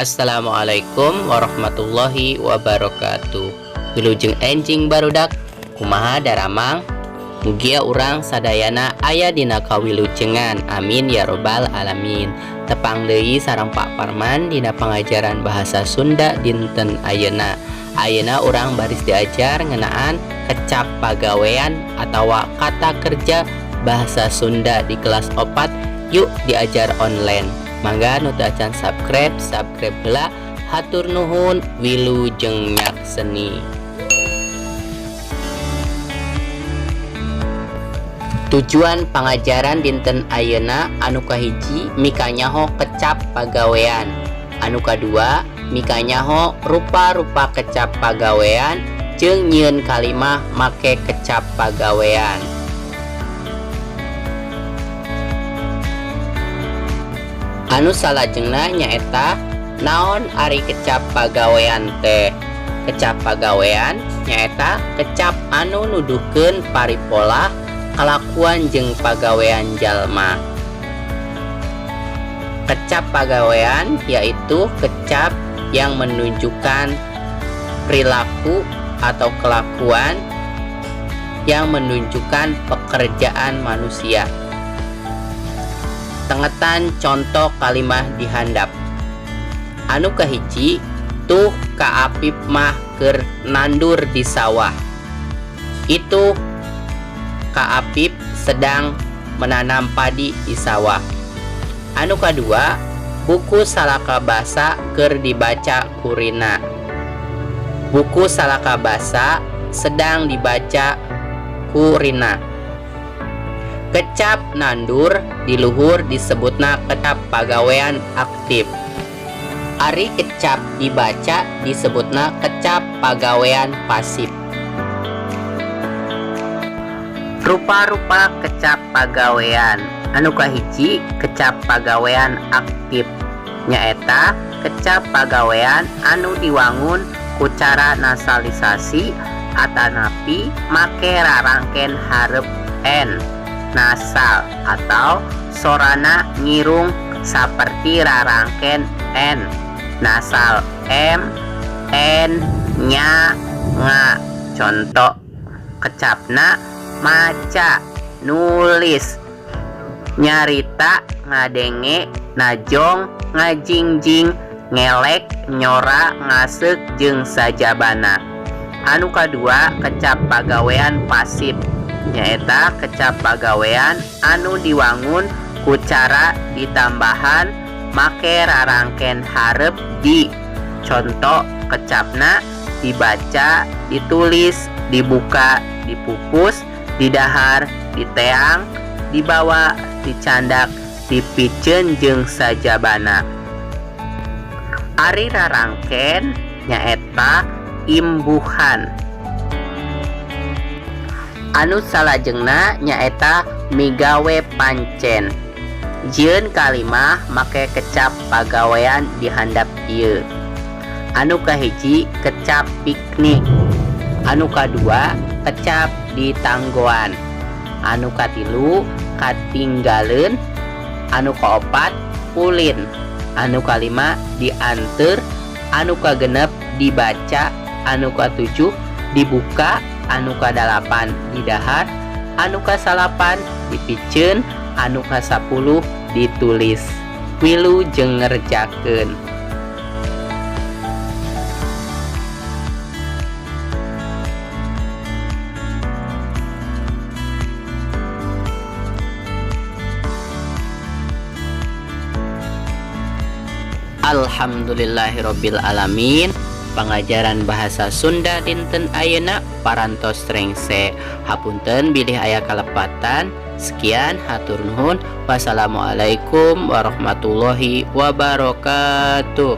Assalamualaikum warahmatullahi wabarakatuh. Wilujeng enjing barudak, kumaha daramang? Mugia urang sadayana aya dina kawilujengan, amin ya robbal alamin. Tepang deui sareng Pak Parman dina pangajaran bahasa Sunda dinten ayeuna. Ayeuna urang baris diajar ngeunaan kecap pagawean atawa kata kerja bahasa Sunda di kelas 4. Yuk diajar online. Mangga nu teu acan subscribe, subscribe heula. Hatur nuhun, wilujeng nyakseni. Tujuan pangajaran dinten ayeuna anu kahiji mikanyaho kecap pagawean, anu kadua mikanyaho rupa-rupa kecap pagawean jeung nyieun kalimah make kecap pagawean. Anu salajengna nyaeta naon ari kecap pagawean teh. Kecap pagawean nyaeta kecap anu nuduhkeun paripola kalakuan jeung pagawean jalma. Kecap pagawean yaitu kecap yang menunjukkan perilaku atau kelakuan yang menunjukkan pekerjaan manusia. Tengetan contoh kalimah dihandap. Anu kahiji, tuh Ka Apip mah keur nandur di sawah. Itu Ka Apip sedang menanam padi di sawah. Anu kadua, buku Salaka Basa keur dibaca ku Rina. Buku Salaka Basa sedang dibaca ku Rina. Kecap nandur di luhur disebutna kecap pagawean aktif. Ari kecap dibaca disebutna kecap pagawean pasif. Rupa-rupa kecap pagawean. Anu kahiji kecap pagawean aktif nyaeta kecap pagawean anu diwangun ku cara nasalisasi atanapi make rarangken hareup n nasal atau sorana ngirung saperti rarangken n nasal m, n, nya, nga. Contoh kecapna maca, nulis, nyarita, ngadenge, najong, ngajingjing, ngelek, nyora, ngaseuk jeung sajabana. Anu kadua kecap pagawean pasif nyaeta kecap pagawean anu diwangun ku cara ditambahan make rarangken hareup di. Contoh kecapna dibaca, ditulis, dibuka, dipupus, didahar, diteang, dibawa, dicandak, dipiceun jeung sajabana. Ari rarangken nyaeta imbuhan. Anu salajengna nyaeta migawe pancen. Jieun kalimah make kecap pagawean dihandap ieu. Anu kahiji kecap piknik, anu kadua kecap ditanggoan, anu katilu katinggaleun, anu kaopat ulin, anu kalima dianteur, anu kagenep dibaca, anu katujuh dibuka, anu kadalapan didahar, anu kasalapan dipiceun, anu kasapuluh ditulis. Wilujeng ngerjakeun. Alhamdulillahirabbil alamin. Pangajaran bahasa Sunda dinten ayeuna parantos rengse. Hapunten bilih aya kalepatan. Sekian, hatur nuhun. Wassalamualaikum warahmatullahi wabarakatuh.